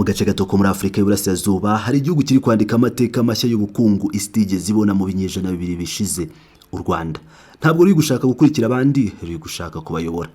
Mu gace gato ko muri Afurika y'Uburasirazuba hari igihugu kiri kwandika amateka mashya y'ubukungu isi itigeze ibona mu binyejana 2 bishize. U Rwanda ntabwo ruri gushaka gukurikira abandi, ruri gushaka kubayobora.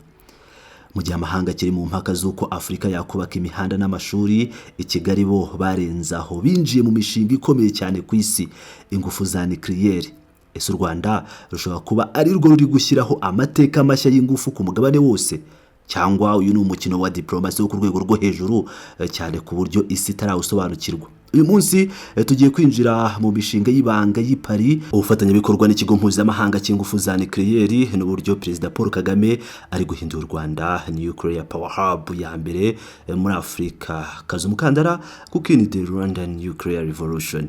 Mu gihe amahanga akiri mu mpaka z'uko Afurika yakubaka imihanda n'amashuri, i Kigali bo barenze aho, binjiye mu mishinga ikomeye cyane ku isi, ingufu za nucléaire. Ese u Rwanda rushobora kuba ari rwo ruri gushyiraho amateka mashya y'ingufu ku mugabane wose, cyangwa uyu ni umukino wa diplomasi wo ku rwego rwo hejuru cyane ku buryo isi itarawusobanukirwa? Uyu munsi tugiye kwinjira mu mishinga y'ibanga y'i Paris, ubufatanyabikorwa n'ikigo mpuzamahanga cy'ingufu za nucléaire, n'uburyo Perezida Paul Kagame ari guhindura u Rwanda nuclear power hub ya mbere muri Afurika. Kaza umukandara kuko ni the Rwandan Nuclear Revolution.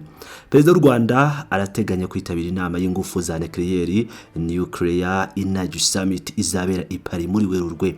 Perezida w'u Rwanda arateganya kwitabira inama y'ingufu za nucléaire, Nuclear Energy Summit, izabera i Paris muri Werurwe.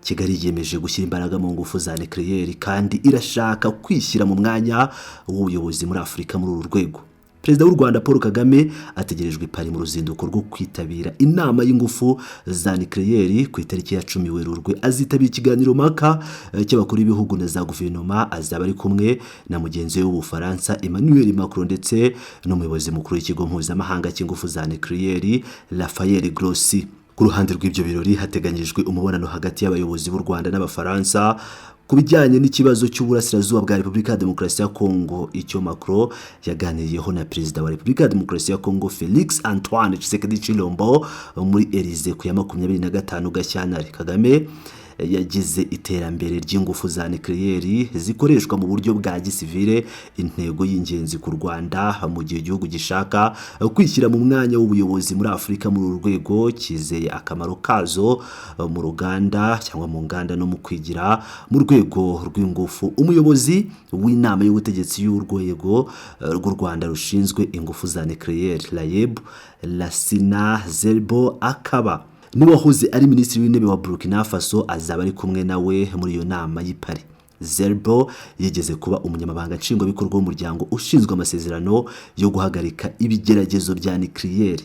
Kigali yiyemeje gushyira imbaraga mu ngufu za nucléaire kandi irashaka kwishyira mu mwanya w'ubuyobozi muri Afurika muri uru rwego. Perezida w'u Rwanda Paul Kagame ategerejwe i Paris mu ruzinduko rwo kwitabira inama y'ingufu za nucléaire ku itariki ya 10 Werurwe. Azitabira ikiganiro mpaka cy'abakuru b'ibihugu na za guverinoma. Azaba ari kumwe na mugenzi we w'Ubufaransa Emmanuel Macron ndetse n'umuyobozi mukuru w'ikigo mpuzamahanga cy'ingufu za nucléaire, Rafael Grossi. Ku ruhande rw'ibyo birori hateganyijwe umubonano hagati y'abayobozi b'u Rwanda n'Abafaransa ku bijyanye n'ikibazo cy'uburasirazuba bwa Repubulika ya Demokarasi ya Kongo, icyo Macron yaganiriyeho na Perezida wa Repubulika ya Demokarasi ya Kongo Felix Antoine Tshisekedi Tshilombo muri Elysée ku ya 25 Gashyantare. Kagame yagize iterambere ry'ingufu za nucléaire zikoreshwa mu buryo bwa gisivile intego y'ingenzi ku Rwanda, mu gihe igihugu gishaka kwishyira mu mwanya w'ubuyobozi muri Afurika muri uru rwego, cyizeye akamaro kazo mu ruganda cyangwa mu nganda no mu kwigira mu rwego rw'ingufu. Umuyobozi w'inama y'ubutegetsi y'urwego rw'u Rwanda rushinzwe ingufu za nucléaire, RAEB, Lassina Zerbo, akaba n'uwahoze ari Minisitiri w'Intebe wa Burkina Faso, azaba ari kumwe nawe muri iyo nama y'i Paris. Zerbo yigeze kuba umunyamabanga nshingwabikorwa w'umuryango ushinzwe amasezerano yo guhagarika ibigeragezo bya nucléaire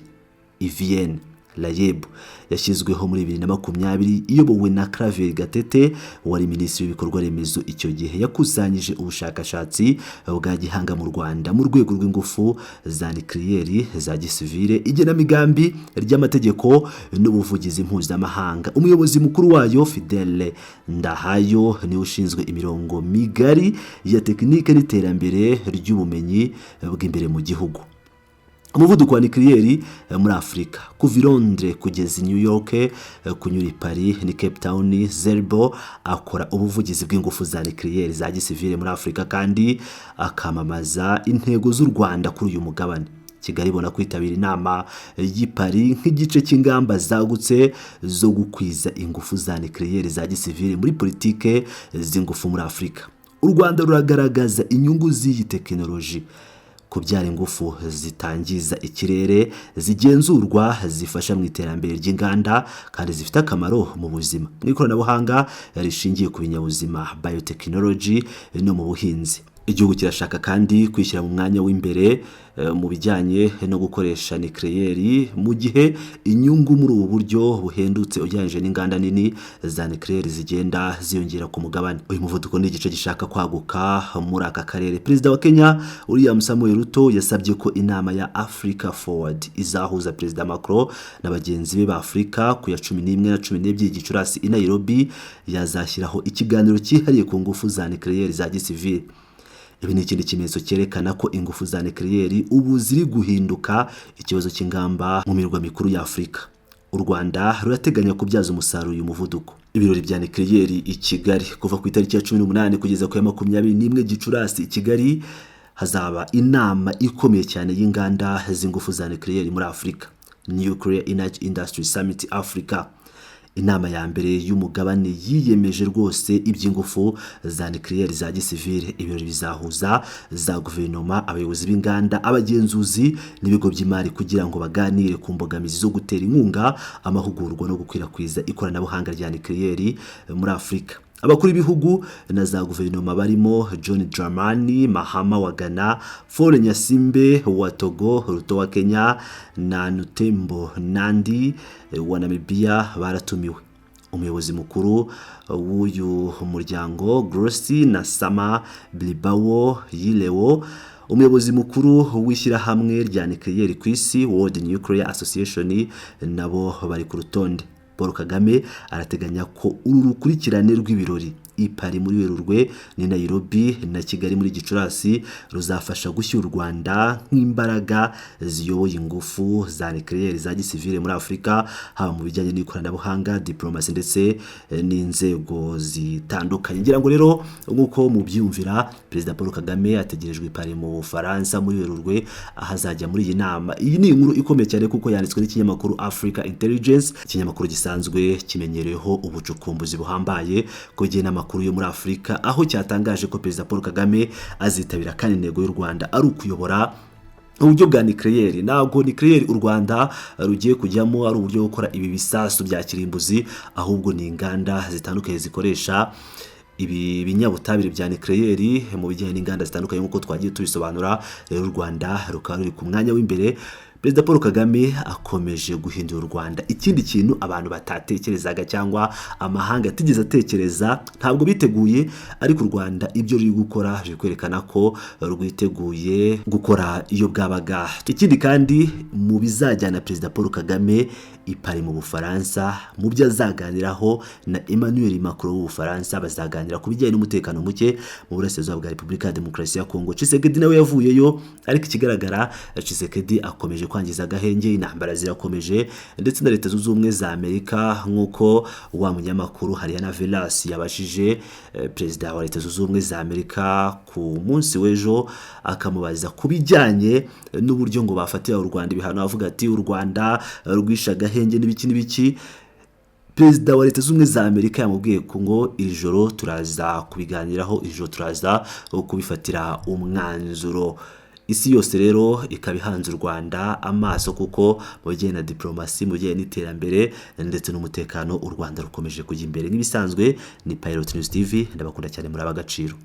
i Vienne. RAEB yashyizweho muri 2020 iyobowe na Claver Gatete wari Minisitiri w'ibikorwa remezo icyo gihe. Yakusanyije ubushakashatsi bwa gihanga mu Rwanda mu rwego rw'ingufu za nucléaire za gisivile, igenamigambi ry'amategeko n'ubuvugizi mpuzamahanga. Umuyobozi mukuru wayo, Fidele Ndahayo, niwe ushinzwe imirongo migari ya tekinike n'iterambere ry'ubumenyi bw'imbere mu gihugu. Umuvuduko wa nucléaire muri Afurika, kuva i Londres kugeza i New York, kunyura i Paris ni Cape Town, Zerbo akora ubuvugizi bw'ingufu za nucléaire za gisivile muri Afurika kandi akamamaza intego z'u Rwanda kuri uyu mugabane. Kigali ibona kwitabira inama y'i Paris nk'igice cy'ingamba zagutse zo gukwiza ingufu za nucléaire za gisivile muri politike z'ingufu muri Afurika. U Rwanda ruragaragaza inyungu z'iyi tekinoloji: kubyara ingufu zitangiza ikirere, zigenzurwa, zifasha mu iterambere ry'inganda kandi zifite akamaro mu buzima, mu ikoranabuhanga rishingiye ku binyabuzima, biotechnology, no mu buhinzi. Igihugu kirashaka kandi kwishyira mu mwanya w'imbere mu bijyanye no gukoresha nucléaire, mu gihe inyungu muri ubu buryo buhendutse ugereranyije n'inganda nini za nucléaire zigenda ziyongera ku mugabane. Uyu muvuduko ni igice gishaka kwaguka muri aka karere. Perezida wa Kenya William Samuel Ruto yasabye ko inama ya Africa Forward izahuza Perezida Macron na bagenzi be ba Afurika ku ya 11 na 12 Gicurasi i Nairobi yazashyiraho ikiganiro cyihariye ku ngufu za nucléaire za gisivile. Ibi ni ikindi kimenyetso cyerekana ko ingufu za nucléaire ubu ziri guhinduka ikibazo cy'ingamba mu mirwa mikuru ya Afurika. U Rwanda rurateganya kubyaza umusaruro uyu muvuduko. Ibirori bya nucléaire i Kigali: kuva ku itariki ya 18 kugeza ku ya 21 Gicurasi, i Kigali hazaba inama ikomeye cyane y'inganda z'ingufu za nucléaire muri Afurika, Nuclear Energy Industry Summit Africa, inama ya mbere y'umugabane yiyemeje rwose iby'ingufu za nucléaire za gisivile. Ibirori bizahuza za guverinoma, abayobozi b'inganda, abagenzuzi n'ibigo by'imari kugira ngo baganire ku mbogamizi zo gutera inkunga, amahugurwa no gukwirakwiza ikoranabuhanga rya nucléaire muri Afurika. Abakuru b'ibihugu na za guverinoma barimo John Dramani Mahama wa Ghana, Faure Gnassingbé wa Togo, Ruto wa Kenya na Netumbo Nandi wa Namibia baratumiwe. Umuyobozi mukuru w'uyu muryango Grossi na Sama Bilbao Yilewo, umuyobozi mukuru w'ishyirahamwe rya nucleaire ku isi, World Nuclear Association, nabo bari ku rutonde. Paul Kagame arateganya ko uru rukurikirane rw'ibirori i Paris muri Werurwe, ni Nairobi na Kigali muri Gicurasi ruzafasha gushyira u Rwanda nk'imbaraga ziyoboye ingufu za nucleaire za gisivile muri Afurika, haba mu bijyanye n'ikoranabuhanga, diplomasi ndetse n'inzego zitandukanye. Ngira ngo rero nk'uko mubyiyumvira, Perezida Paul Kagame ategerejwe i Paris mu Bufaransa muri Werurwe, aho azajya muri iyi nama. Iyi ni inkuru ikomeye cyane kuko yanditswe n'ikinyamakuru Africa Intelligence, ikinyamakuru gisanzwe kimenyereweho ubucukumbuzi buhambaye ku bijyanye n'amakuru yo muri Afurika, aho cyatangaje ko Perezida Paul Kagame azitabira, kandi intego y'u Rwanda ari ukuyobora uburyo bwa nucleaire. Ntabwo nucleaire u Rwanda rugiye kujyamo ari uburyo bwo gukora ibi bisasu bya kirimbuzi, ahubwo ni inganda zitandukanye zikoresha ibi binyabutabire bya nucleaire mu bijyanye n'inganda zitandukanye, nk'uko twagiye tubisobanura. Rero u Rwanda rukaba ruri ku mwanya w'imbere. Perezida Paul Kagame akomeje guhindura u Rwanda ikindi kintu abantu batatekerezaga cyangwa amahanga atigeze atekereza. Ntabwo biteguye, ariko u Rwanda ibyo ruri gukora ruri kwerekana ko rwiteguye gukora iyo bwabaga. Ikindi kandi, mu bizajyana Perezida Paul Kagame i Paris mu Bufaransa, mu byo azaganiraho na Emmanuel Macron w'Ubufaransa, bazaganira ku bijyanye n'umutekano muke mu burasirazuba bwa Repubulika ya Demokarasi ya Kongo. Tshisekedi nawe yavuyeyo, ariko ikigaragara Tshisekedi akomeje kwangiza agahenge, intambara zirakomeje, ndetse na Leta Zunze Ubumwe za Amerika, nk'uko wa munyamakuru Hariana Velas yabajije Perezida wa Leta Zunze Ubumwe za Amerika ku munsi w'ejo, akamubaza ku bijyanye n'uburyo ngo bafatira u Rwanda ibihano, avuga ati u Rwanda rwishe agahenge n'ibiki n'ibiki. Perezida wa Leta Zunze Ubumwe za Amerika yamubwiye ko ngo iri joro turaza kubiganiraho, iri joro turaza kubifatira umwanzuro. Isi yose rero ikaba ihanze u Rwanda amaso, kuko mu bijyanye na diplomasi, mu bijyanye n'iterambere ndetse n'umutekano, u Rwanda rukomeje kujya imbere. Nk'ibisanzwe ni Pilot News TV, ndabakunda cyane, muri ab'agaciro.